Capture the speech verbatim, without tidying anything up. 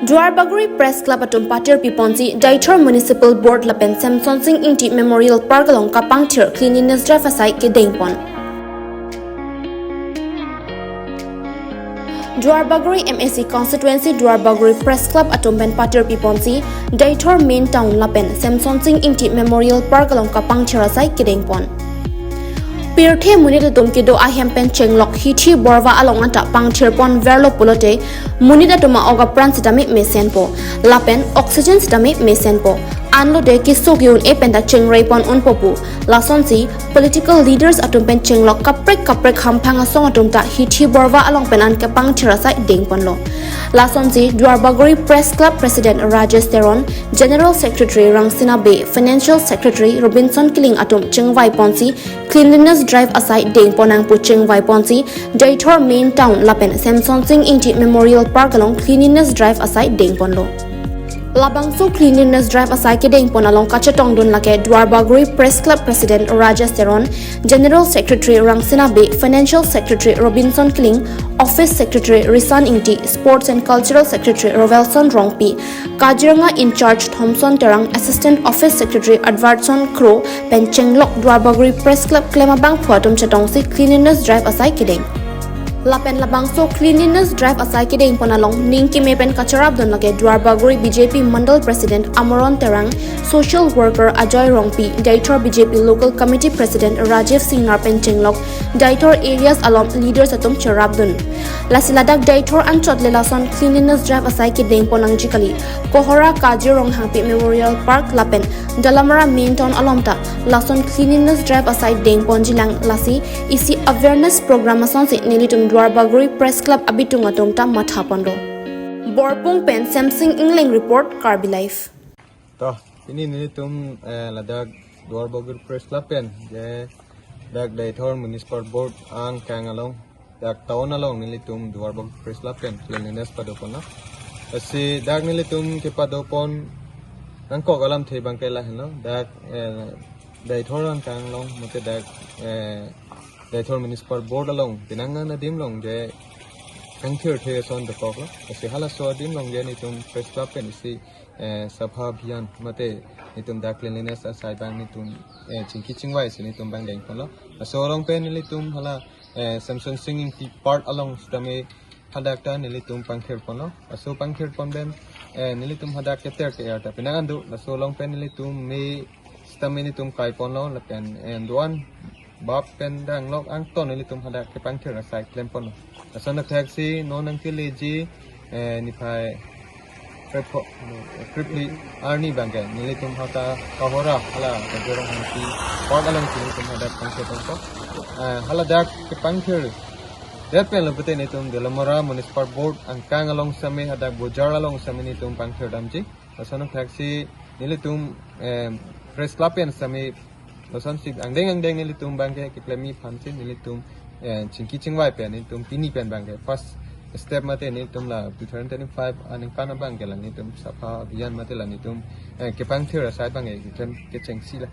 Duarbagori Press Club atum patir piponsi Deithor Municipal Board lapen Semson Sing Ingti Memorial Park along kapangthir cleanliness drive asai kedengpon. Duarbagori M A C constituency Duarbagori Press Club atum pen patir piponsi Deithor Main Town lapen Semson Sing Ingti Memorial Park along kapangthir asai kedengpon. Pirthe monit atum kedo ahem pen chenglok hithi borva along anta pangthirpon verlo pulote, monit atum a-ok apran sitame mesenpo, lapen oxygen sitame mesenpo. Anlote keso ke-un-e penta chingreipon unpo pu. Lasonsi political leaders atum pen chenglok kaprek kaprek hamphang asong atum ta hithi borva along pen an kapangthir asai dengponlo. Lasonsi Duarbagori Press Club President Rajesh Teron, General Secretary Rangsina Bey, Financial Secretary Robinson Killing atum chingvaiponsi cleanliness drive asai dengpon nang pu chingvaiponsi Deithor Main Town lapen Semson Sing Ingti Memorial Park along cleanliness drive asai dengponlo. Labangso cleanliness drive asai kedengpon along kachetongdun lake Duarbagori Press Club President Rajesh Teron, General Secretary Rangsina Bey, Financial Secretary Robinson Killing, Office Secretary Risan Ingti, Sports and Cultural Secretary Rovelson Rongpi, Kaziranga in-charge Thomson Terang, Assistant Office Secretary Edwardson Kro pen chenglok Duarbagori Press Club klem abangphu atum chetongsi cleanliness drive asai kedeng. Lapen labangso cleanliness drive asai kedengpon along ning keme pen kacharapdun lake Duarbagori B J P Mandal President Amoron Terang, Social Worker Ajoy Rongpi, Deithor B J P Local Committee President Rajiv Singnar pen chenglok Deithor areas along leaders atum cherapdun. Lasi ladak Deithor anchot le lason cleanliness drive asai kedengpon nangji kali. Kohora Kajir Ronghangpi Memorial Park lapen Dalamara Main Town along ta lason cleanliness drive asai dengponji lang, lasi isi awareness program asonsi nelitum Duarbagori Press Club abitung atum ta mathaponlo. Borpung pen Semsing Ingleng report, Karbi Live. To, pini nelitum, eh, ladak Duarbagori Press Club pen, je dak Deithor Municipal Board angkang along, dak town along nelitum Duarbagori Press Club pen cleanliness padoponlo. Lasi dak nelitum kepadopon nangkok alamthe abangke lahenlo. Dak, eh, Deithor angkang along, mate dak, eh, Deithor Municipal Board along, pinangan adim along je pangthirthe ason dokoklo. Lasi halaso adim along je nelitum Press Club pen isi, eh, Sapha Abhiyan, mate nelitum dak cleanliness asai abang nelitum, eh, chingki chingvaisi nelitum abang dengponlo. Laso along pen nelitum hala, eh, Semson Sing Ingti Park along sitame hadak ta nelitum pangthirponlo. Laso pangthirpon pen, eh, nelitum hadak keter ke-er ta pinangan do. Laso along pen nelitum me sitame nelitum kaiponlo lapen, eh, do-an bap pen danglok angton nelitum hadak kepangthir asai klemponlo. Lason athaksi non nangkeleji, eh, niphai krepho, krepli arni abangke nelitum hata Kohora hala Kajir Ronghangpi Park alongsi nelitum hadak pangthirponpo. Eh, hala dak kepangthir det pen lo pute nelitum Dalamara Municipal Board angkang along sitame hadak bojar along sitame nelitum pangthir damji. Lason athaksi nelitum, eh, Press Club pen sitame lasonsi angdeng angdeng nelitum abangke keklemji aphansi nelitum, eh, chingki chingvai pen nelitum pini pen abangke first step mate nelitum la two thousand twenty-five aningkan abangke la nelitum Sapha Abhiyan mate la nelitum, eh, kepangthir asai abangke keklem kechengsi la.